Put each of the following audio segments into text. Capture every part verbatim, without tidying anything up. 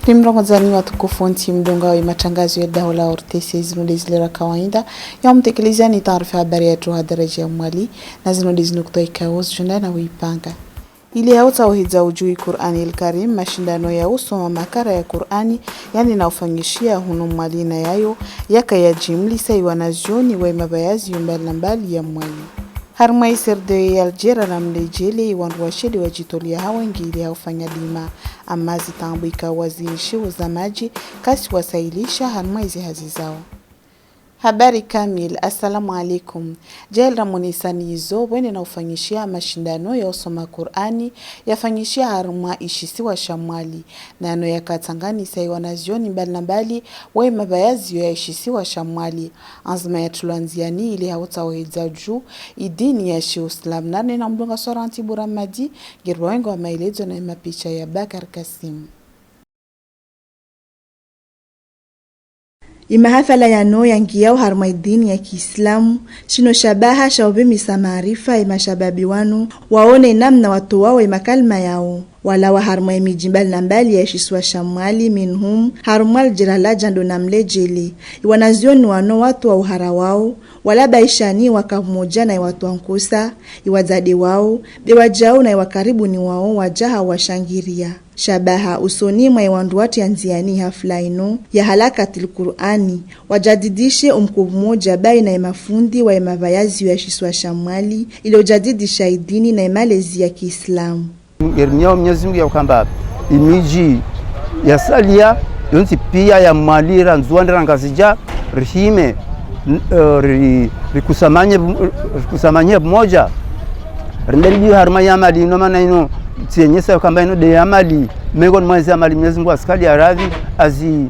Rimrongodzani watukufu, nti mdunga wa matangazo ya daho la O R T C, zino de zile ra kawaida ya umtekeleziani taarifa habari ya tru ha daraja ya Mwali, na zino de zino kutoka ikao zujunda na uipanga. Ili hauta uhidza uju i Kurani el Karim, mashindano ya usoma makara ya Kurani yande na ufanyishia hunu Mwali, na yayo yaka ya jimlisa i wanazioni wa i mabayazi yo mbali na mbali ya Mwali. Harumwa i C R D E ya Aljera la Mlejele, i wandru washe de wajitolia ha wengi ili haufanya dima. Ama zitambu ikao waziishiwa za maji, kasi wasailisha harumwa izi hazi zao. Habari kamili. Assalamu alaikum. Jail ra monisani izo, wende na ufanyishia mashindano ya usoma Kurani, yafanyishia harumwa ishisiwa sha Mwali. Na yano yakatanganisa i wanazioni mbali na mbali wa i mabayazi yo ya ishisiwa sha Mwali. Anzima ya tulwa nziani ili hauta uhidza uju i dini ya Shiuslamu. Nane na mdunga Soranti Buramadi, ngirwa wengo wa maelezo na i mapicha ya Bakar Kasim. I mahafala yano yangiao harumwa i dini ya Kiislamu, shino shabaha sha ubimisa maarifa i mashababi wano waone namna watoao i makalima yao. Walawa harumwa i miji mbali na mbali ya ishisiwa sha Mwali, minhum harumwa Aljera la Jando na Mlejele. I wanazioni wano watoa uhara wao, walabaishani waka umoja na i watoa nkosa, i wazade wao, be wajau na i wakaribuni wao waja hawashangiria. Shabaha usoni mwa i wandru watu ya nziani hafla ino ya halakatil Kurani, wajadidishe umkubu moja baina i mafundi wa i mabayazi yo ya ishisiwa sha Mwali, ili ujadidisha i dini na i malezi ya Kiislamu. Ngerimia Mwenyezi Mungu ya ukamba i miji ya salia yontsi pia ya Mwali, ra Ndzuani, ra Ngazidja, rihime, n-, eh, ri-, rikusamanye bu-, rikusamanye bumoja. Rende libiu harumwa i amali ino, mana ino tsienyesa yo kamba ino de amali, miongoni mwa ezi amali Mwenyezi Mungu asikalia radhi, azi-,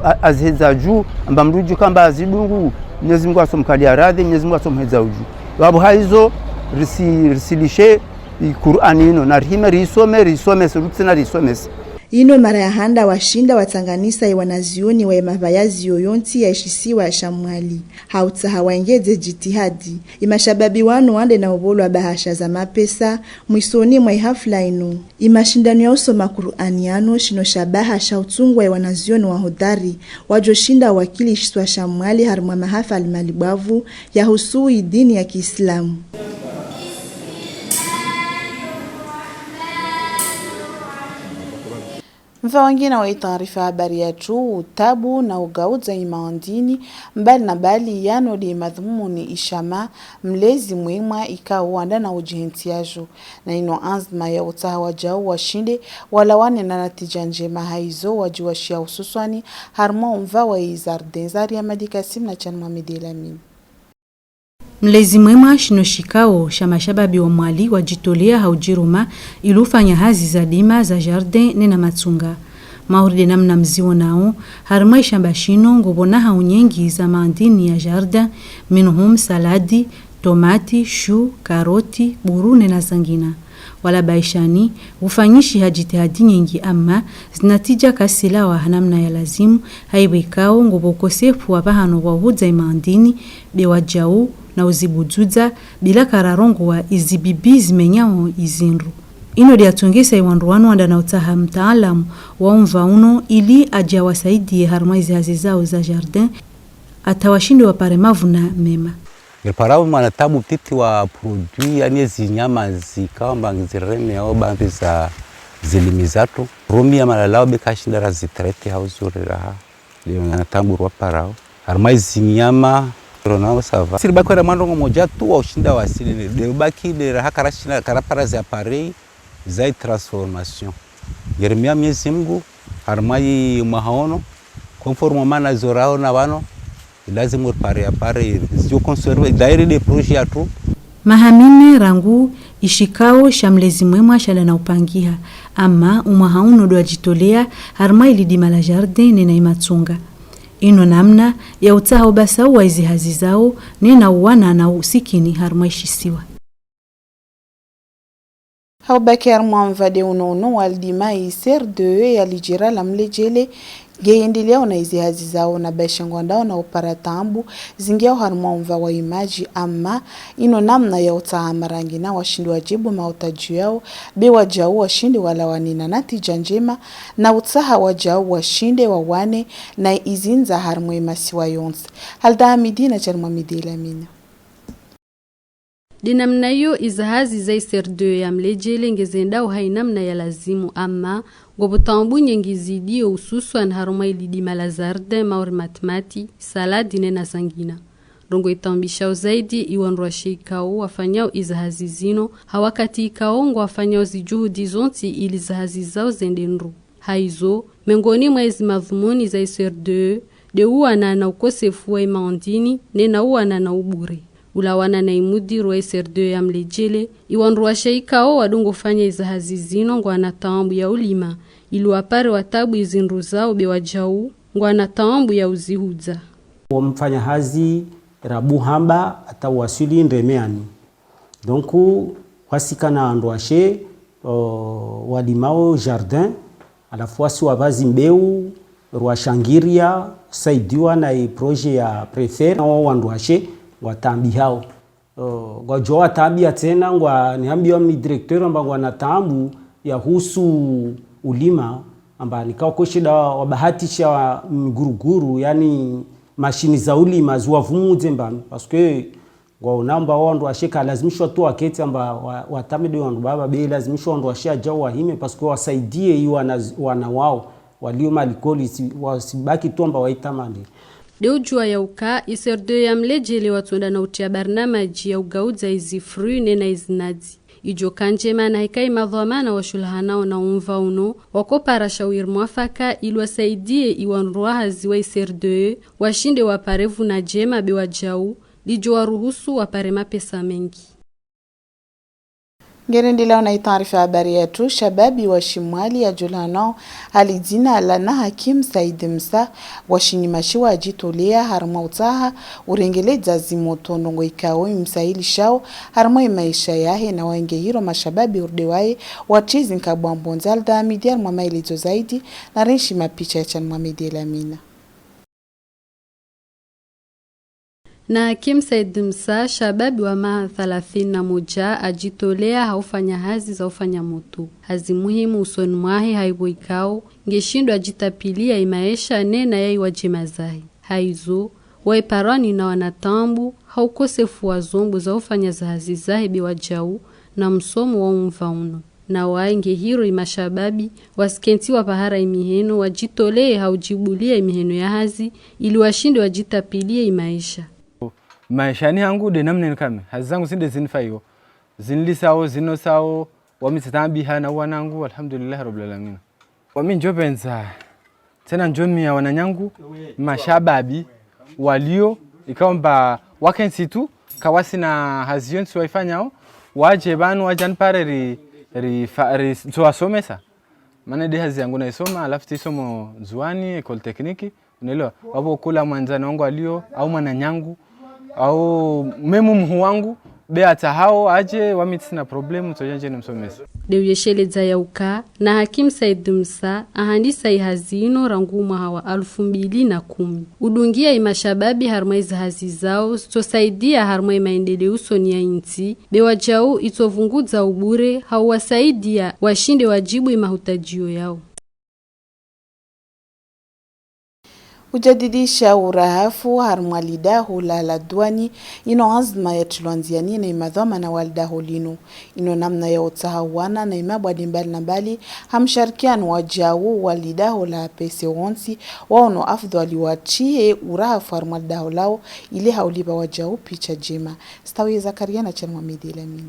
a-, azihedza uju, amba mndru uju kamba azidungu, Mwenyezi Mungu asomkalia radhi, Mwenyezi Mungu asomhedza uju. Wabu haizo, risi-, risilishe i Kurani ino, na rihime riisome, riisomese, rutse na riisomese. Ino mara ya handa washinda watanganisa i wanazioni wa i mabayazi yo yontsi ya ishisiwa sha Mwali. Hautsaha waengedze jitihadi, i mashababi wano wande na ubolwa bahasha za mapesa mwisoni mwa i hafla ino. I mashindano ya usoma Kurani yano shino shabaha sha utungwa i wanazioni wahodari, wajo shinda wakili ishisiwa sha Mwali harumwa mahafala mali bwavu ya husu i dini ya Kiislamu. Mva wangina wa i taarifa habari yatru, utabu na ugaudza i maandini mbali na mbali, yano de madhumuni i shama Mlezi Mwema ikao wanda na ujihentia jo. Na ino anzma ya utsaha wajau washinde walawane na natija njema, haizo wajiwashia hususwani harumwa umva wa i jardin. Zari Amadi Kassim na Chan Mohamed El Amine. Mlezi Mwema shino shikao sha mashababi wa Mwali wajitolea ha ujiruma ili ufanya hazi za dima za jardin ne na matsunga. Mauri de namna mzionao, harumwa ishamba shino ngo bona hau nyengi za maandini ya jardin, minhum saladi, tomati, chou, karoti, buru ne na zangina. Walabaishani, ufanyishi ha jitihadi nyengi, ama zinatija ka silawa ha namna ya lazimu, haiba ikao ngo bo ukosefu wa vahano wa uhudza i maandini, be wajau na uzibujuza, bila kararongoa izi bibi zimenyao i zindru. Ino de yatongesa i wandru wano wanda na utsaha mtaalamu wa umva uno ili aje awasaidie harumwa izi hazi zao za jardin, ata washinde wapare mavuna mema. Ngiri parau mana tabu titi wa produit, yani ezi nyama zikao mba ngizireme au bambi za zilimi zatu. Rumi ya malalau be kashinda ra zitraite hau zuri raha. Ndio na tabu rwa parau. Harumwa ezi nyama, ronao sava. Siri baki wera mandrongo moja tu wa ushinda wasili ne. De baki de raha kara shinda kara para zi appareil za i transformation. Ngirimia Mwenyezi Mungu, harumwa i mwaha ono, conformément na izo raona wano, i lazimu ripare appareil, zio conserve, d'ailleurs de projet yatru. Maha mine rangu ishikao sha Mlezi Mwema shanda na upangiha, ama umwaha uno do ajitolea harumwa i lidima la jardin ne na i matsunga. Ino namna ya utsaha ubasau wa izi hazi zao ne na uwana na usikini harumwa ishisiwa. Hau baki harumwa mva de uno uno wa lidima i C R D E ya Aljera la Mlejele, Nge endeleao na izi hazi zao na baisha ngwandao na upara taabu zingiao harimwa umva wa imaji, ama ino namna ya utaha marangi na washindi wajibu mahutaju yao, be wajau washinde walawane na natija njema, na utaha wajau washinde wawane na izi nza harimwa imasiwa yonse. Halda Hamidi na Jalmwa Midi Lamine. De namna iyo, izi hazi za i C R deux ya Mlejele nge zendao ha i namna ya lazimu, ama ngo butaambu nyengi zidio, hususwan harumwa i lidima la jardin, mauri matimati, saladi, ne na zangina. Ndrongo itaambishao zaidi, i wandru washe ikao wafanyao izi hazi zino, ha wakati ikao ngwa fanyao zijuhudi zontsi ili izi hazi zao zende ndru. Haizo, miongoni mwa izi madhumuni za i C R deux, de uwana na ukosefu wa i maondini, ne na uwana na ubure. Ulawana na i mudiri wa i C R deux ya Mlejele, i wandru washe ikao wadungo fanya izi hazi zino ngwa na taabu ya ulima, ili wapare watabui zindru zao, be wajau ngwa na taabu ya uzihuza. Wa mfanya hazi rabu hamba ata waswili ndremeani. Donc, wasika na wandru washe, euh, walimao jardin, alafu wasi wavazi mbeu, rwashangiria, saidiwa na i projet ya préfet, na wa wandru washe ngwa taabihao. Euh, ngwa jua wataabia tsena, ngwa niambiwa mi directeur amba ngwa na taabu ya husu ulima, amba nika wakoshe da wabahatisha miguruguru, yani mashini za ulima ziwavumudze mbanu, parce que ngwaona amba wandru washe ka lazimishwa tu waketi amba wa-, watame de wandru baba, be lazimishwa wandru washe wajau wahime, parce que wasaidie i wana, wana wao walio malikoli, si-, wasibaki tu amba waitama nde. De ujua yauka, i C R deux ya Mlejele watonda na utia barnamaji ya ugaudza izi fruit ne na izi nadi. Ijo ka njema na heka i madhwamana washulahanao na umva uno, wakopara shawiri mwafaka ili wasaidie i wandru wa hazi wa i C R deux washinde wapare vuna jema, be wajau lijo waruhusu wapare mapesa mengi. Nge rendelao na i taarifa habari yatru. Shababi wa shimwali ajulhanao ha lidzina la Na Hakim Said Msa, wa shinyima shiwa ajitolea harimwa utaha urengeledza zimoto, ndrongo ikao imsahilishao harimwa i maisha yahe, na wai nge hiro mashababi urde waye watrizi nkabwa mbonza. Alda Hamidi harimwa maelezo zaidi na renshi mapicha ya Jalmwa Midi Lamine. Na Hakim Said Msa, shababi wa maha thalathini na moja, ajitolea ha ufanya hazi za ufanya moto. Hazi muhimu usoni mwahe, haivo ikao nge shindwa jitapilia i maesha ne na yai wa jema zahe. Haizo, wai parwani na wana taabu ha ukosefu wa zombo za ufanya za hazi zahe, be wajau na msomo wa umva uno. Na wai nge hiro i mashababi wasikentiwa pahara i miheno, wajitolee ha ujibulia i miheno ya hazi, ili washinde wajitapilia i maesha. Maeshani hangu de namna inu kame. Hazi zangu zinde zinifaiwo. Zinilisao, zininosao, wami tsitana biha na wanangu, alhamdulillahi rabbil alamina. Wami njo penza tsena njo mia wananyangu, mashababi walio, ikao amba wakensi tu, ka wasi na hazi yontsi waifanyao, waje banu, waje anpare ri, ri fa-, ri, so wasomesa. Mana de hazi yangu naisoma, alafu tsisomo Ndzuani, école technique, unaelewa? Wapo kula mwanzani wangu alio, au mwananyangu, au memu mhu wangu, be ata hao aje, wami tsina problème, so janje nimsomesa. De uyesheleza yauka, Na Hakim Said Msa ahandisa i hazi ino rangu mwaha wa alufu mbili na kumi. Udungia i mashababi harimwa izi hazi zao, zitosaidia harimwa i maendeleo usoni ya inti, be wajau itsovunguza ubure ha uwasaidia washinde wajibu i mahutajio yao. Ujadidisha urahafu harimwa lidaho la la duani, ino anzima yatrilwa nziani na i madhwamana wa lidaho lino. Ino namna ya utaha wana na i mabwadi mbali na mbali ha msharikiano wa jau wa lidaho la A P C wontsi, waono afdhwali watie urahafu harimwa lidaho lao, ile ha uliva wajau picha jema. Stawi Zakaria na Jalmwa Midi Lamine.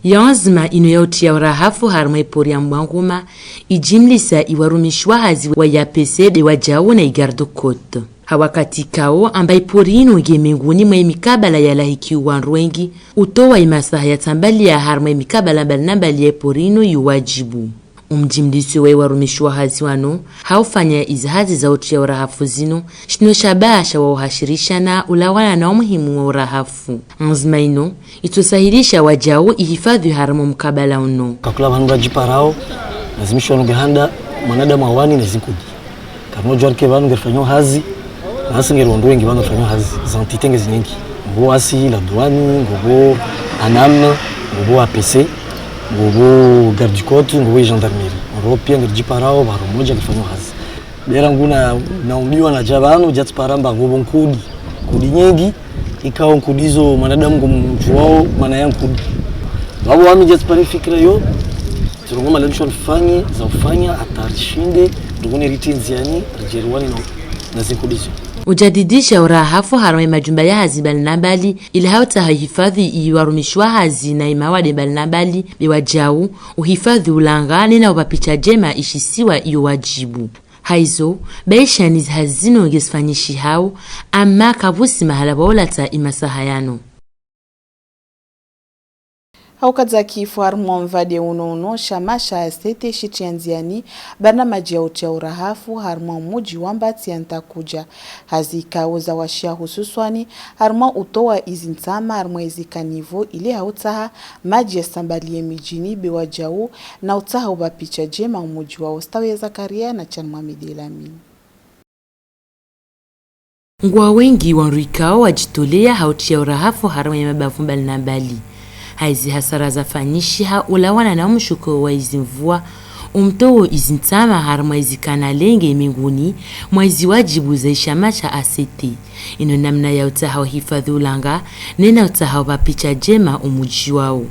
Yo anzima ino ya utia urahafu harimwa i pori ya Mbwangoma, ijimlisa i warumishi wa hazi wa A P C be wajau na i garde-côte. Ha wakati kao amba i pori ino nge menguni mwa i mikabala yalahiki wandru wengi, utowa i masaha ya tambalia harimwa i mikabala mbali na mbali ya i pori ino i wajibu. Umjimlisi wa i warumishi wa hazi wano ha ufanya izi hazi za utia urahafu zino, shino shabaha sha wa uhashirishana ulawana na umuhimu wa urahafu. Anzima ino itosahilisha wajau ihifadhwi harimwa mukabala uno. Kakula banu bajiparao, lazimisha wanu gahanda, Mwanadamu awani na zinkudi. Kama ujua ke vanu ngeri fanyao hazi, na asi ngeri wandru wengi vanu ngeri fanyao hazi, za entité ngeri nyingi. Ngo asi la douane, ngo ANAM, ngo A P C, ngo garde du côte, ngo gendarmerie. Ngo pia ngeri jiparao, varo moja ngeri fanyao hazi. Bera ngu na, na umbiwa na ja vanu, ja tsipara mba ngo nkudi. Nkudi nyingi, ikao nkudi zo mwanadamu ngo mjuao mana ya nkudi. Vavo wami ja tsipara fikira yo, tsilongo malamisho nifanye, za ufanya, ata rishinde, ndogone riti nziani, rijeriwane na, na zinkudi zo. Ujadidisha urahafu harumwa majumba ya hazi mbali na mbali, ili hau taha hifadhi i warumishiwa hazi na i mawade mbali na mbali, be wajau, uhifadhi ulanga, nena uva picha jema ishisiwa iyo wajibu. Haizo, baishani zi hazi zino ngezifanyishihao, ama kavusi mahala vaolata i masaha yano. Hau kazaki fo harumwa mvade uno uno, shama sha A C T shitia nziani barnamaji ya utia urahafu harumwa muji wa Mbati ya Ntakuja. Hazi ikao za washia hususwani harumwa utoa izi ntama harumwa izi caniveau ili hau taha maji ya sambalie mijini be wajau na utaha uva picha jema umuji wa Ostawe ya Zakaria na Chan Mohamed Elami. Ngwa wengi wandru ikao wajitolea hau tia urahafu harumwa ya mabavu mbali na mbali. Haizi hasara zafanyishiha ulawana na umushuko wa izi mvua, umtoo izi ntama harumwa izi kanale nge menguni mwa izi wajibu za ishama sha A C T. Ino namna ya utaha uhifadhi ulanga, nena utaha uva picha jema umuji wao.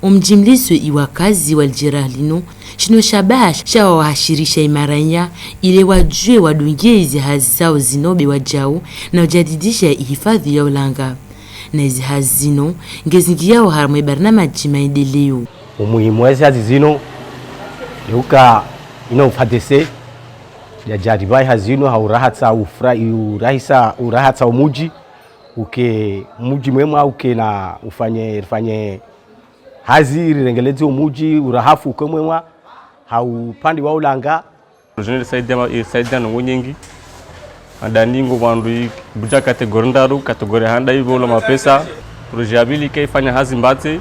Umjimliso i wakazi wa lijera lino, shino shabaha sha wawahashirisha i marainya, ile wajue wadungie izi hazi zao zino be wajau, na ujadidisha i hifadhi ya ulanga. Na izi hazi zino, nge zingiao harumwa i barnamaji maendeleo. Umuhimu wa izi hazi zino, ni uka ina ufadese, ya jaribai hazi zino, ha urahatsa ufra-, urahisa, urahatsa umuji, uke muji mwema, uke na ufanye, rifanye hazi, rirengelezi umuji, urahafu uke mwema, ha upande wa ulanga. Projet ino irisaidia ma-, irisaidia ndongo nyingi. Andani ngo wandru i buja catégorie ndraru, catégorie handa i bolo mapesa. Projet ya bili ke ifanya hazi mbate.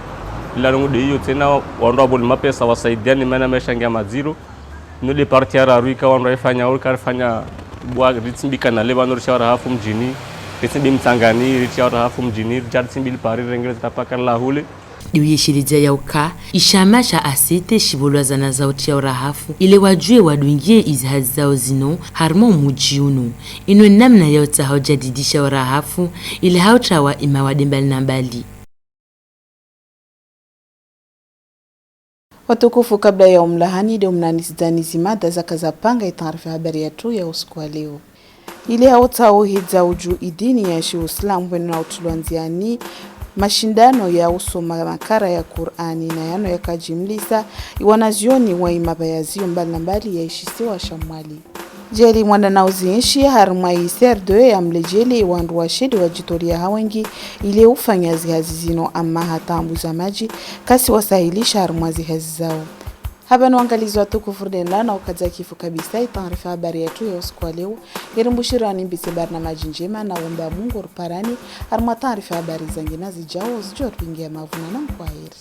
Ila ndongo de iyo tena, wandru wa bolo mapesa wasaidiane mana maisha ngia maziro. Ino de partie ya raru ika wandru waifanya, ika rifanya bwa ritimbi kanale, wandru ritia urahafu mjini, ritimbi mtsangani, ritia urahafu mjini, rija ritimbi lipari, rirengeleza tapa kana la hule. Diu yesheleza ya uka, ishama sha A C T shibolwa zana za utia urahafu, ile wajue wadungie izi hazi zao zino, harumwa umuji unu. Ino namna ya utaha ujadidisha urahafu, ile hau tawa i mawade mbali na mbali. Watukufu, kabla ya umlahani, de umnanisiza ni zimada zaka za panga i taarifa habari yatru ya usiku wa leo. Ile hau taha uhidza uju i dini ya Shiuslamu, beno na utulwa nziani mashindano ya usoma makara ya Kurani, na yano yaka jimlisa i wanazioni wa i mabayazio mbali na mbali ya ishisiwa sha Mwali. Jeli mwanana uzinshi harumwa i C R deux ya mlejeli wandru washedi wajitolea ha wengi ile ufanya zihazi zino, ama ha taambu za maji kasi wasahilisha harumwa zihazi zao. Haba ni wangalizi watukufu, rudenda na ukazaki fo kabisa i taarifa habari yatru ya usiku wa leo. Ngerimbushirani mbise barnamaji njema na womba Mungu ruparani harumwa taarifa habari zangina zijao, zijo rubingia mavuna na mkwaheri.